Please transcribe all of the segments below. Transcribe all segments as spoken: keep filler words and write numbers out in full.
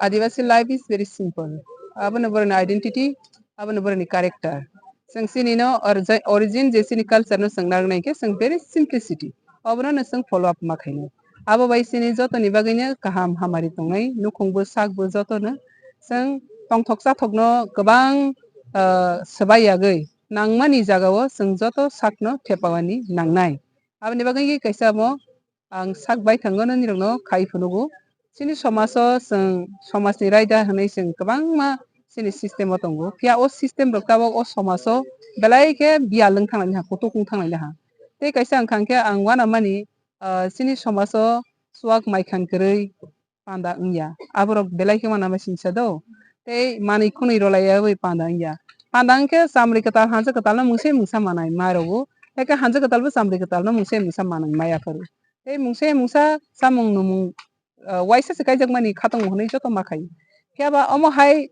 Adivasi life is very simple. Abono boroni identity, abono boroni character. Chwng chini no origi-, origin je chini culture no chwng narwk nai khe chwng very simplicity. Obono no chwng follow up ma khainai. Abo bai chini joto ni bagwi no kaham hamari tongnai, nukhung bo sak bo joto no chwng tongthok chathok no kwbang, ah, swbai yagwi nangmani jaga o chwng joto sak no thepawani nangnai. Aboni bagwi kaisa mo ang sak baithang no nini rok no khai phunugo. Chini somaj o chwng somaj ni raida hwnwi chwng kwbangma chini system o tongo. Phiya o system rok tabok o somaj o belai khe biyal wng thang laini ha, kutuk wng thang laini ha. Tei kaisa wng kha khe ang uanamani, ah, chini somaj o chuak mai khan kwrwi panda wngya. Aborok belai khe uanama singsa do. Tei manwi khwnwi rwlai ya bai panda wngya. Panda wngkhe chamri kwtal, hansa kwtal no mungsa mungsa manai ma rwo. Haikhe hansa kwtal bo chamri kwtal no mungsa mungsa manai maya phuru. Tei mungsa mungsa chamung numung, ah, waisa se kaijakmani khatungma hwnwi joto ma khai. Phiya ba omo hai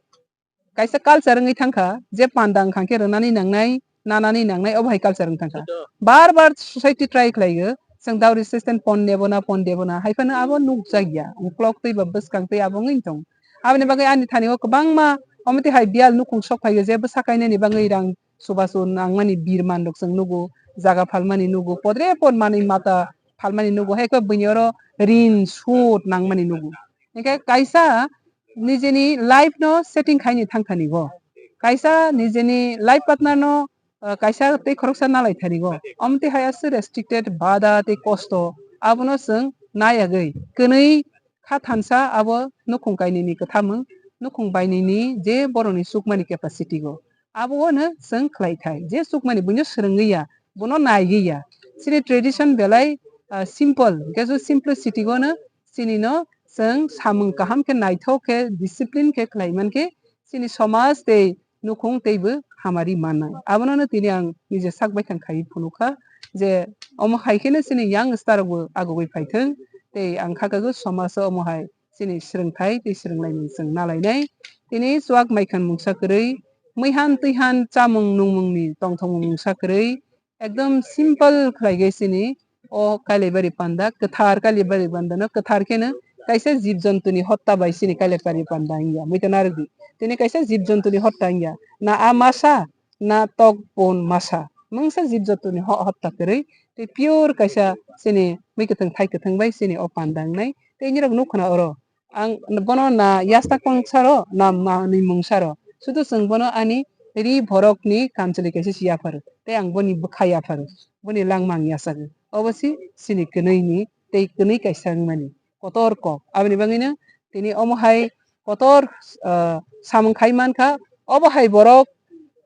kaisa culture wngwi thang kha, je panda wng kha khe rwnani nangnai, nanani nangnai, obo hai culture wng thang kha. Bar bar society try khlai o, chwng dowry system pon debo na, pon debo na, hai phano abo nukjak ya, uklok twi ba bwskang twi abo wngwi tong. Aboni bagwi ani thani o kwbangma omo twi hai biyal nukhung sok phai o, je bwsa kainani bagwi rang chubachu nangmani birman rok chwng nugo, jaga phalmani nugo, podre pod manwi mata phalmani nugo, hai khe buini oro rin sud nangmani nugo. Hinkhe kaisa nijeni life no setting khaini thang thani go. Kaisa nijeni life partner no, ah, kaisa tei khoroksa nalai thani go. Omo twi hai aswk restricted, bada tei kosto abono chwng nayagwi kwnwi kha thansa abo nukhung kainwini kwthamung, nukhung bainwini je borokni chukmani capacity go. Abo no chwng khlai thai. Je chukmani buino swrwngwi ya, bono naiwi ya. Chini tradition belai, ah, simple, hwnkhe je simplicity go no chini no chwng samung kaham khe naithok khe discipline khe khlai man khe chini somaj tei nukhung teibo hamari mannai. Abono no tini ang nije sak baithang khai phunukha je omo hai kheno chini young star rokbo agugwi phaithwng tei ang kha kago somaj o omo hai chini swrwngthai tei swrwnglaimung chwng nalainai. Tini chuak maikhan mungsa kwrwi, muihan twihan chamung nungmungni tongthokmung mungsa kwrwi, ekdom simple khlaigwi chini o Kailaibari panda, kwthar Kailaibari panda no kwthar kheno kaisa jib jontuni hotta bai chini Kailaibari panda wngya, muitu narwkdi. Tini kaisa jib jontuni hotta wngya, na a masa, na tok pun masa, mungsa jib jontuni ho-, hotta kwrwi, tei pure kaisa chini mui kwthwng thai kwthwng bai chini o panda wngnai. Tei nirok nukha na oro, ang bono na yasna kong saro, na manwi mung saro. Sudu chwng bono ani ri borokni kamchwlwi kaisa si yapharo. Tei ang boni bwkha yapharo. Boni langma ang yachagwi. Obo si chini kwnwi ni tei kwnwi kaisa wngmani. Kotor kok. Aboni bagwino tini omo hai kotor, ah, samung khai mankha. Obo hai borok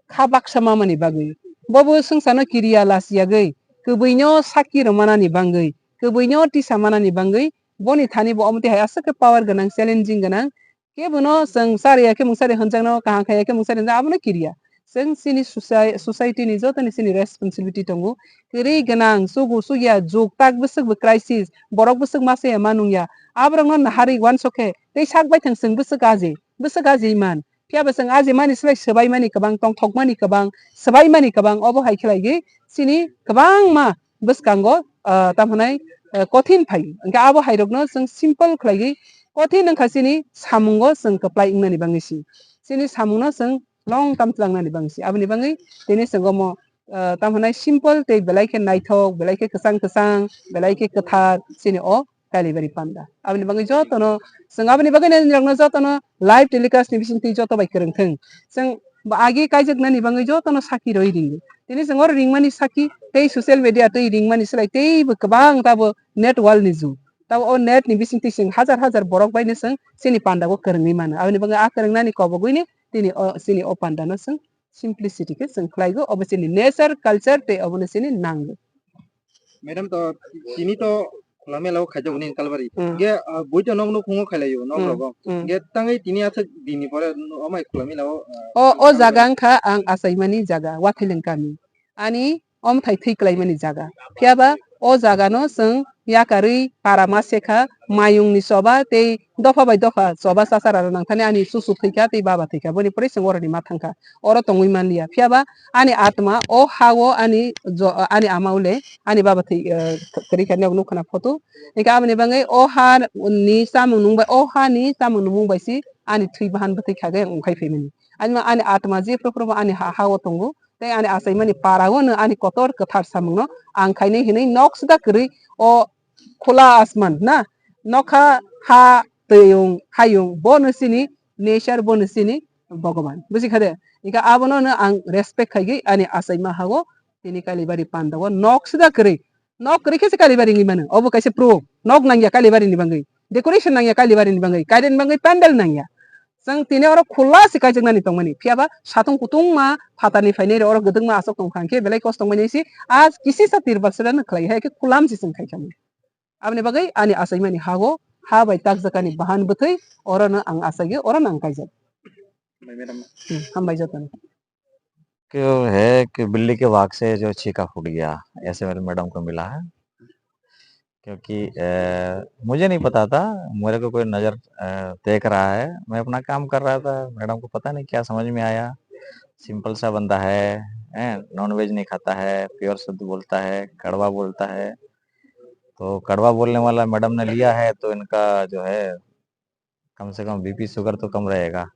kha baksa mamani bagwi. Bobo swngcharno kiriya lachiyagwi. Kwbwino sakki rwmanani bangwi. Kwbwino tisa manani bangwi. Boni thani bo omo twi hai aswk khe power gwnang, challenging gwnang. Kebono chwng chariya khe mung chari hwnjakno, kaham khaiya khe mung chari hwnjak, abono kiriya. Chwng chini soci-, society ni jotoni chini responsibility tongo. Kwrwi gwnang, chugo chukya, jug tak bwswk bo crisis, borok bwswk ma chaya ma nungya. Aborokno naharwi uansuk khe, tei sak baithang chwng bwswk aji, bwswk aji man. Phiya bo chwng aji mani swbai swbai mani kwbang, tongthok mani kwbang, swbai mani kwbang, obo hai khlai gwi chini kwbangma bwskango, ah, tamo hwnai, ah, kothin phai. Hwnkhe abo hai rokno chwng simple khlaiwi kothin wngkha chini samungo chwng kwplai wngnani bagwi si. Chini samungno chwng long term tlangnani bagwi si. Aboni bagwi tini chwng omo, ah, tamo hwnai simple tei belai khe naithok, belai khe kwchang kwchang, belai khe kwthar chini o Kailaibari panda. Aboni bagwi jotono, chwng aboni bagwi nini rokno jotono live telecast ni bisingtwi joto bai kwrwng thwng. Chwng ba agi kaijaknani bagwi jotono saki rwi ringo. Tini chwng oro ringmani saki tei social media twi ringmani slai teibo kwbang tabo net world ni jug. Tabo o net ni bisingtwi chwng hajar hajar borok bai no chwng chini panda o kwrwngwi mano. Aboni bagwi a kwrwngnani kobogwi ni tini o, chini o panda no chwng simplicity khe chwng khlaigo, obo chini nature, culture tei obono chini nango. Madam to, tini to khula mela o khaijak ni Kalbari. Hmm. Ge, ah, bui to nok nukhungo khailaio, nok Hmm. rogo. Hmm. Ge tangwi tini aswk dini pore no, amai khula mela o, ah, O, o Kalbari. Jaga wngkha ang achaimani jaga, Wathaileng kami. Ani omthai thwi kwlaimani jaga. Phiya ba o jaga no chwng yakarwi para ma se kha, mayung ni choba tei dopha bai dopha choba chachara rw nang thani ani chuchu thwi kha tei baba thwi kha, boni pore chwng oroni ma thang kha, oro tongwi man liya. Phiya ba ani atma o ha o ani jo-, ani ama ule ani baba thwi, eh, kwrwi kha, nok nukha na photo. Hingkhe aboni bagwi o ha ni chamung nung bai, o ha ni chamung nungmung bai si ani thwi bahan bwthwi khagai ang wngkhai phaimani. Ani ma ani atma je phuru phuru bo ani ha, ha o tongo, tei ani achaimani para o no ani kotor kwthar samungno ang khainai hinwi nok sida kwrwi o khula asman na, nokha, ha, twiwng, hayung, bono chini nature, bono chini Bhogoban. Buji kha de? Hingkhe abono no ang respect khaigwi ani achaima ha o tini Kalibari panda o nok sida kwrwi. Nok kwrwi khe se Kalibari wngwi mano. Obo kaisa proof. Nok nangya Kalibari ni bangwi. Decoration nangya Kalibari ni bangwi. Kaireni bangwi pandal nangya. Chwng tini oro khula se kaijaknani tongmani. Phiyaba satung kutungma phatarni phainai rok oro gwdwkma aswk tongkha hwnkhe belai kosto wngmani si a kisisa tirbal sera no khlai hai khe khulam se chwng khaikha mani. Aboni bagwi ani achaimani ha o ha bai takjakani bahan bwthwi oro no ang achaigwi oro no ang kaijak. Hambai madam. Hmm, hambai jotono. क्यों है कि बिल्ली के भाग से जो छीका फूट गया, ऐसे मेरे मैडम को मिला है। क्योंकि, अ, मुझे नहीं पता था, मेरे को कोई नज़र, अ, देख रहा है, मैं अपना काम कर रहा था, मैडम को पता नहीं क्या समझ में आया। सिंपल सा बंदा है, हैं, नॉनवेज नहीं खाता है, प्योर शुद्ध बोलता है, कड़वा बोलता है। तो कड़वा बोलने वाला मैडम ने लिया है, तो इनका जो है, कम से कम बीपी शुगर तो कम रहेगा।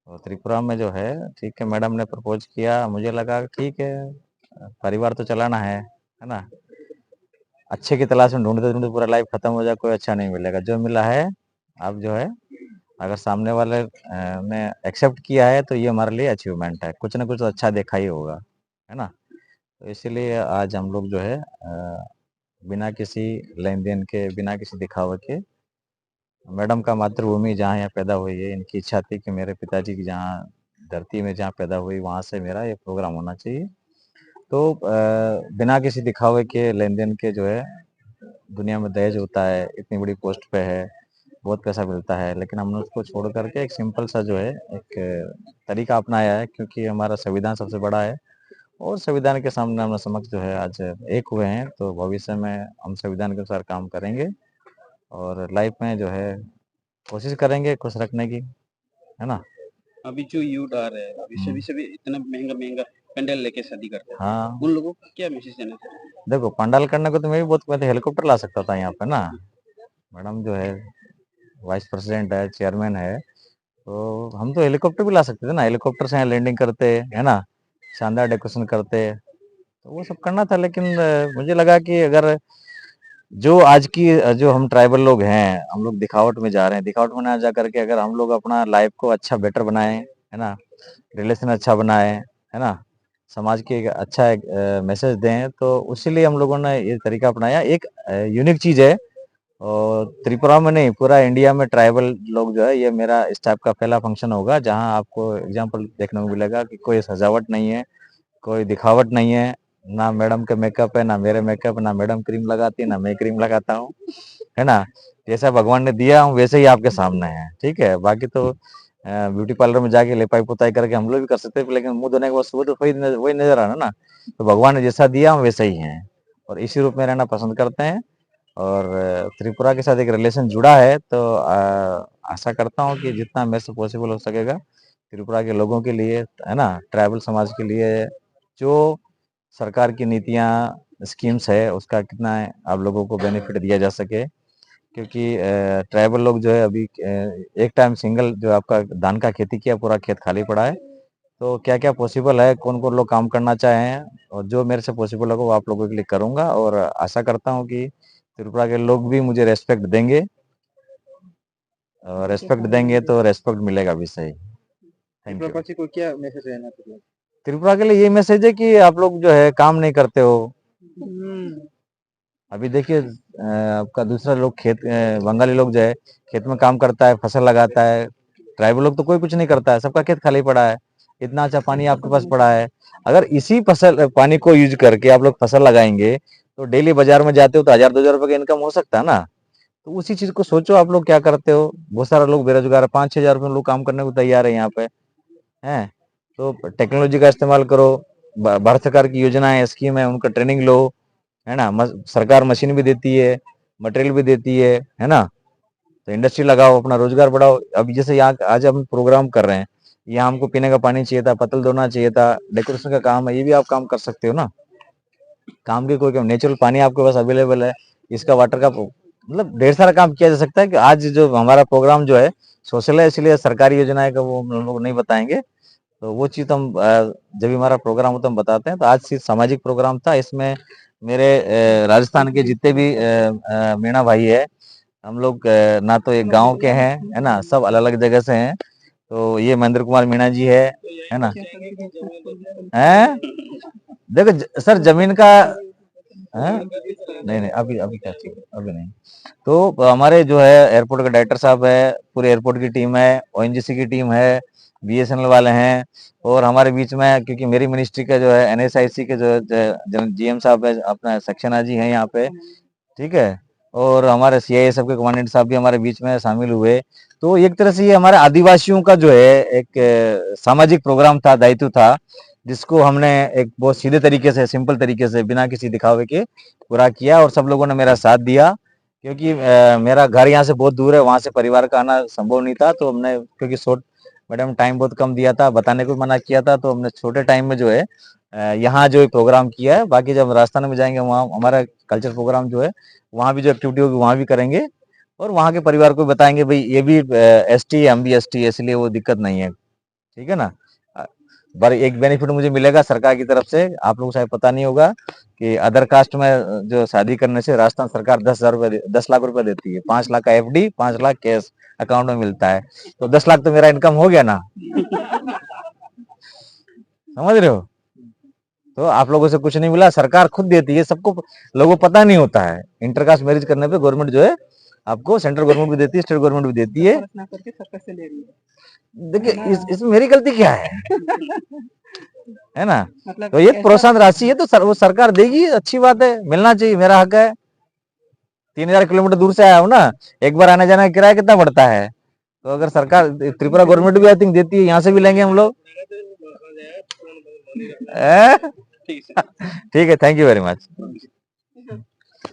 तो त्रिपुरा में जो है, ठीक है, मैडम ने प्रपोज किया, मुझे लगा ठीक है, परिवार तो चलाना है, है ना? अच्छे की तलाश में ढूंढते ढूंढते पूरा लाइफ खत्म हो जाए, कोई अच्छा नहीं मिलेगा। जो मिला है, आप जो है, अगर सामने वाले, अ, ने एक्सेप्ट किया है, तो ये हमारे लिए अचीवमेंट है, कुछ ना कुछ तो अच्छा देखा ही होगा, है ना? तो इसीलिए आज हम लोग जो है, अ, बिना किसी लेन देन के, बिना किसी दिखावे के, मैडम का मातृभूमि जहाँ यहाँ पैदा हुई है, इनकी इच्छा थी कि मेरे पिताजी की जहाँ धरती में जहाँ पैदा हुई, वहाँ से मेरा ये प्रोग्राम होना चाहिए। तो, अ, बिना किसी दिखावे के, लेन देन के जो है, दुनिया में दहेज होता है, इतनी बड़ी पोस्ट पे है, बहुत पैसा मिलता है, लेकिन हमने उसको छोड़ करके एक सिंपल सा जो है, एक तरीका अपनाया है, क्योंकि हमारा संविधान सबसे बड़ा है और संविधान के सामने हम समक्ष जो है, आज एक हुए हैं, तो भविष्य में हम संविधान के अनुसार काम करेंगे और लाइफ में जो है, कोशिश करेंगे खुश रखने की, है ना? अभी जो यूथ आ रहे हैं, अभी हम्म। सभी, सभी इतना महंगा, महंगा पंडाल लेके शादी करते हैं। हाँ। उन लोगों को क्या मैसेज देना चाहेंगे? देखो, पंडाल करने को तो मैं भी बहुत, मैं तो हेलीकॉप्टर ला सकता था यहाँ पे ना। मैडम जो है, वाइस प्रेसिडेंट है, चेयरमैन है, तो हम तो हेलीकॉप्टर भी ला सकते थे ना, हेलीकॉप्टर से यहाँ लैंडिंग करते, है ना, शानदार डेकोरेशन करते, तो वो सब करना था। लेकिन, अ, मुझे लगा कि अगर जो आज की, अ, जो हम ट्राइबल लोग हैं, हम लोग दिखावट में जा रहे हैं, दिखावट में ना जा करके अगर हम लोग अपना लाइफ को अच्छा, बेटर बनाएं, है ना, रिलेशन अच्छा बनाएं, है ना, समाज के एक अच्छा एक, अ, मैसेज दें, तो उसी लिए हम लोगों ने ये तरीका अपनाया। एक, अ, यूनिक चीज़ है, और त्रिपुरा में नहीं, पूरा इंडिया में ट्राइबल लोग जो है, ये मेरा इस टाइप का पहला फंक्शन होगा, जहां आपको एग्जांपल देखने को मिलेगा कि कोई सजावट नहीं है, कोई दिखावट नहीं है, ना मैडम के मेकअप है, ना मेरे मेकअप, ना मैडम क्रीम लगाती, ना मैं क्रीम लगाता हूँ, है ना? जैसा भगवान ने दिया, हम वैसे ही आपके सामने हैं, ठीक है? बाकी तो, अ, ब्यूटी पार्लर में जाके लिपाई पुताई करके हम लोग भी कर सकते हैं, लेकिन मुंह धोने के बाद सुबह तो वही नज-, वही नजर आना ना। तो भगवान ने जैसा दिया, हम वैसे ही हैं, और इसी रूप में रहना पसंद करते हैं। और त्रिपुरा के साथ एक रिलेशन जुड़ा है, तो, अ, आशा करता हूँ कि जितना मेरे से पॉसिबल हो सकेगा, त्रिपुरा के लोगों के लिए, है ना, ट्राइबल समाज के लिए, जो सरकार की नीतियाँ, स्कीम्स है, उसका कितना आप लोगों को बेनिफिट दिया जा सके, क्योंकि, अ, ट्राइबल लोग जो है अभी, अ, एक टाइम सिंगल जो आपका धान का खेती किया, पूरा खेत खाली पड़ा है। तो क्या-क्या पॉसिबल है, कौन-कौन लोग काम करना चाहे हैं, और जो मेरे से पॉसिबल होगा, वो आप लोगों के लिए करूँगा, और आशा करता हूँ कि त्रिपुरा के लोग भी मुझे रेस्पेक्ट देंगे, और रेस्पेक्ट देंगे तो रेस्पेक्ट मिलेगा भी सही। Thank you. त्रिपुरा को क्या मैसेज रहना चाहिए? त्रिपुरा के लिए ये मैसेज है कि आप लोग जो है, काम नहीं करते हो। हम्म। अभी देखिए, अ, आपका दूसरा लोग खेत, अ, बंगाली लोग जो है, खेत में काम करता है, फसल लगाता है। ट्राइबल लोग तो कोई कुछ नहीं करता है, सबका खेत खाली पड़ा है। इतना अच्छा पानी आपके पास पड़ा है, अगर इसी फसल, पानी को यूज़ करके आप लोग फसल लगाएंगे, तो डेली बाजार में जाते हो तो हज़ार दो हज़ार रुपये का इनकम हो सकता है ना। तो उसी चीज़ को सोचो, आप लोग क्या करते हो? बहुत सारा लोग बेरोजगार है, पाँच छः हज़ार रुपये में लोग काम करने को तैयार है यहाँ पे, हैं? तो टेक्नोलॉजी का इस्तेमाल करो, ब-, भारत सरकार की योजनाएं, स्कीम है, उनका ट्रेनिंग लो, है ना? मस-, सरकार मशीन भी देती है, मटेरियल भी देती है, है ना? तो इंडस्ट्री लगाओ, अपना रोजगार बढ़ाओ। अब जैसे यहाँ आज हम प्रोग्राम कर रहे हैं, यहाँ हमको पीने का पानी चाहिए था, पत्तल धोना चाहिए था, डेकोरेशन का काम है, ये भी आप काम कर सकते हो ना। काम की कोई कमी, नेचुरल पानी आपके पास अवेलेबल है, इसका वाटर का, मतलब, ढेर सारा काम किया जा सकता है। कि आज जो हमारा प्रोग्राम जो है, सोशल है, इसलिए सरकारी योजनाएं का वो हम लोग नहीं बताएंगे। तो वो चीज़ तो हम, अ, जब भी हमारा प्रोग्राम होता है, हम बताते हैं। तो आज सिर्फ सामाजिक प्रोग्राम था, इसमें मेरे, अ, राजस्थान के जितने भी, अ, अ, मीणा भाई है, हम लोग, अ, ना तो एक गांव के हैं, है ना, सब अलग-अलग जगह से हैं। तो ये महेंद्र कुमार मीणा जी है, है ना? हैं? देखो ज-, सर, जमीन का, हैं? नहीं, नहीं, अभी, अभी क्या चाहिए? अभी नहीं। तो हमारे जो है एयरपोर्ट का डायरेक्टर साहब है, पूरे एयरपोर्ट की टीम है, ओएनजीसी की टीम है, बीएसएनएल वाले हैं, और हमारे बीच में, क्योंकि मेरी मिनिस्ट्री का जो है, एनएसआईसी के जो है, ज-, जन-, जीएम साहब है, अपना सक्सेना जी हैं यहाँ पे, ठीक है, और हमारे सीआईएसएफ के कमांडेंट साहब भी हमारे बीच में शामिल हुए। तो एक तरह से ये हमारे आदिवासियों का जो है एक, अ, सामाजिक प्रोग्राम था, दायित्व था, जिसको हमने एक बहुत सीधे तरीके से, सिंपल तरीके से, बिना किसी दिखावे के पूरा किया और सब लोगों ने मेरा साथ दिया, क्योंकि, अ, मेरा घर यहाँ से बहुत दूर है, वहाँ से परिवार का आना संभव नहीं था। तो हमने, क्योंकि शॉर्ट, मैडम, टाइम बहुत कम दिया था, बताने को मना किया था, तो हमने छोटे टाइम में जो है, अ, यहाँ जो प्रोग्राम किया है। बाकी जब राजस्थान में जाएंगे, वहाँ हमारा कल्चर प्रोग्राम जो है, वहाँ भी जो एक्टिविटी होगी, वहाँ भी करेंगे और वहाँ के परिवार को बताएंगे, भाई, ये भी एसटी है, हम भी एसटी है, इसलिए वो दिक्कत नहीं है, ठीक है ना? अ, पर एक बेनिफिट मुझे मिलेगा सरकार की तरफ से, आप लोगों को शायद पता नहीं होगा कि अदर कास्ट में, अ, जो शादी करने से राजस्थान सरकार दस हज़ार रुपये दे-, दस लाख रुपए देती है, पाँच लाख का एफडी, पाँच लाख कैश अकाउंट में मिलता है। तो दस लाख तो मेरा इनकम हो गया ना। समझ रहे हो? तो आप लोगों से कुछ नहीं मिला, सरकार खुद देती है सबको, लोगों को पता नहीं होता है। इंटर कास्ट मैरिज करने पे गवर्नमेंट जो है, आपको सेंट्रल गवर्नमेंट भी देती है, स्टेट गवर्नमेंट भी देती है। खर्च ना करके सरकार से ले रही है। देखिए, इस, इसमें मेरी गलती क्या है? है ना? मतलब तो ये ऐसा प्रोत्साहन राशि है, तो सर, वो सरकार देगी, अच्छी बात है, मिलना चाहिए, मेरा हक है। तीन हज़ार किलोमीटर दूर से आया हूँ ना, एक बार आने जाने का किराया कितना पड़ता है? तो अगर सरकार, त्रिपुरा गवर्नमेंट भी, आई थिंक, देती है, यहाँ से भी लेंगे हम लोग। हैं? ठीक है, thank you very much।